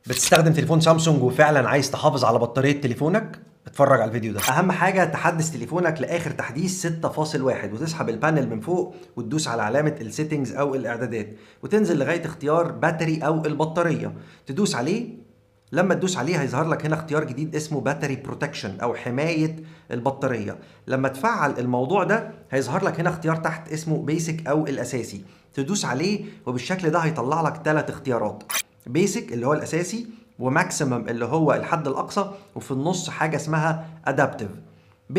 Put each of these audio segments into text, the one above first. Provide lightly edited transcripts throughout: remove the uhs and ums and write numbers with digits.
بتستخدم تليفون سامسونج وفعلا عايز تحافظ على بطارية تليفونك؟ اتفرج على الفيديو ده. اهم حاجة تحدث تليفونك لاخر تحديث 6.1 وتسحب ال panel من فوق وتدوس على علامة ال settings او الاعدادات وتنزل لغاية اختيار battery او البطارية، تدوس عليه. لما تدوس عليه هيظهر لك هنا اختيار جديد اسمه battery protection او حماية البطارية. لما تفعل الموضوع ده هيظهر لك هنا اختيار تحت اسمه basic او الاساسي، تدوس عليه وبالشكل ده هيطلع لك 3 اختيارات: basic اللي هو الاساسي، و maximum اللي هو الحد الاقصى، وفي النص حاجة اسمها adaptive.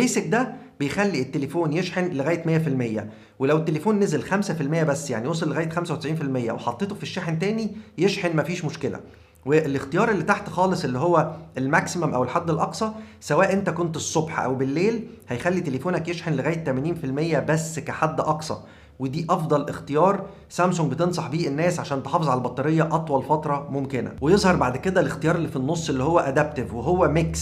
basic ده بيخلي التليفون يشحن لغاية 100%، ولو التليفون نزل 5% بس، يعني وصل لغاية 95% وحطيته في الشاحن تاني يشحن مفيش مشكلة. والاختيار اللي تحت خالص اللي هو ال maximum او الحد الاقصى، سواء انت كنت الصبح او بالليل هيخلي تليفونك يشحن لغاية 80% بس كحد اقصى، ودي افضل اختيار سامسونج بتنصح بيه الناس عشان تحافظ على البطارية اطول فترة ممكنة. ويظهر بعد كده الاختيار اللي في النص اللي هو adaptive، وهو mix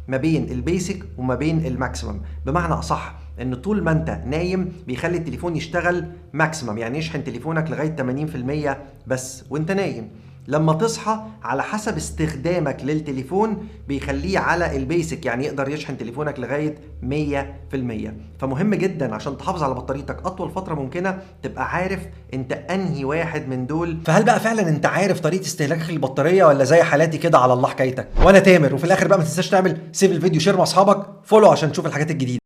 ما بين ال basic وما بين ال maximum. بمعنى اصح ان طول ما انت نايم بيخلي التليفون يشتغل maximum، يعني يشحن تليفونك لغاية 80% بس وانت نايم. لما تصحى على حسب استخدامك للتليفون بيخليه على ال basic، يعني يقدر يشحن تليفونك لغاية 100%. فمهم جدا عشان تحافظ على بطاريتك أطول فترة ممكنة تبقى عارف انت انهي واحد من دول. فهل بقى فعلا انت عارف طريقة استهلاكك للبطارية ولا زي حالاتي كده على الله حكايتك؟ وانا تامر، وفي الاخر بقى ما تنساش تعمل save الفيديو، share مع اصحابك، follow عشان تشوف الحاجات الجديدة.